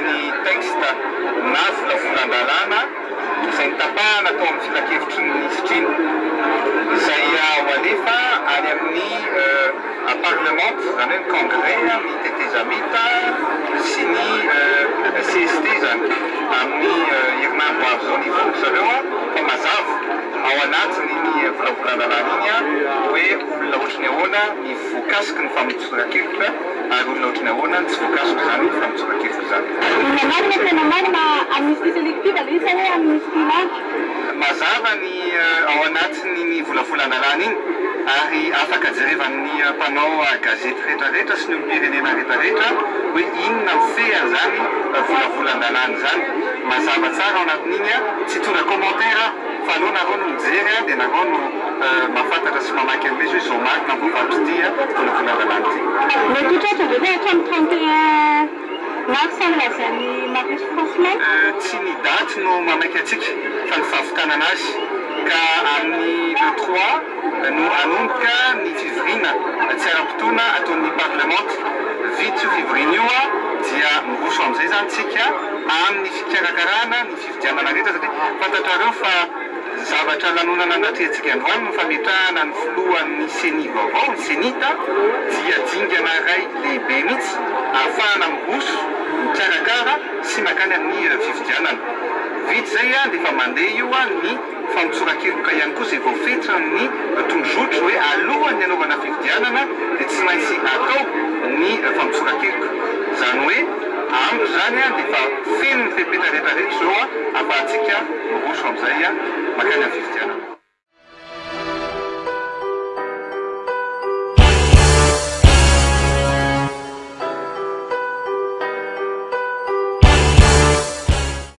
ny texte na volavolan-dalàna izay notapahana tao amin'ny filankevitry ny minisitra iny, izay ho alefa any amin'ny parlemanta, izany hoe ny congrès, ny tetezamita sy ny cst izany amin'ny herinandro ho avy izao ny hivory zareo fa mazava ao anatin'iny volavolan-dalàna iny hoe olona ohatry ny ahoana ny voakasiky ny famotsoran-keloka ary olona ohatry ny ahoana ny tsy voakasika izany famotsoran-keloka izany. Inona marina tena marina amnistie selective ve sa hoe amnistie large? Mazava ny ao anatin'iny volavolan-dalàna iny ary afaka jerevan'ny mpanao gazety rehetrarehetra sy ny olom-pirenena rehetrarehetra hoe inona ny fehan'izany volavolan-dalàna izany. Mazava tsara ao anatin'iny, tsy hitondra commentaire aho fa aleo nareo no mijery dia nareo no mahafantatra sy mamaky an'ilay izy hoe izao marina ny voafaritra ity volavolan-dalàna ity. Mety ho tratra ve hatramin'ny 31 mars ny lazain'i Marius Fransman? Tsy ny daty no mamaika antsika fa ny fahavitanana azy ka amin'ny le trois no hanomboka ny fivoriana tsy ara-potoana ataon'ny parlemanta. Vita io fivoriana io dia miroso amin'izay izany tsika amin'ny fikarakarana ny fifidianana rehetra satria fantatrareo fa zavatra lanonana natrehantsika androany ny fametrahana ny filohan'ny ceni vaovao, ny cenit, dia dingana iray lehibe mihitsy ahafahana miroso mikarakara sy mankany amin'ny fifidianana. Vita izay dia efa mandeha io ny famotsoran-keloka ihany koa izay voafetran'ny tondrozotra hoe alohan'ny hanaovana fifidianana dia tsy maintsy atao ny famotsoran-keloka. Izany hoe amiko izany dia efa feno ny fepetra rehetra rehetra izao ahafahantsika miroso amin'izay mankany amin'ny fifidianana.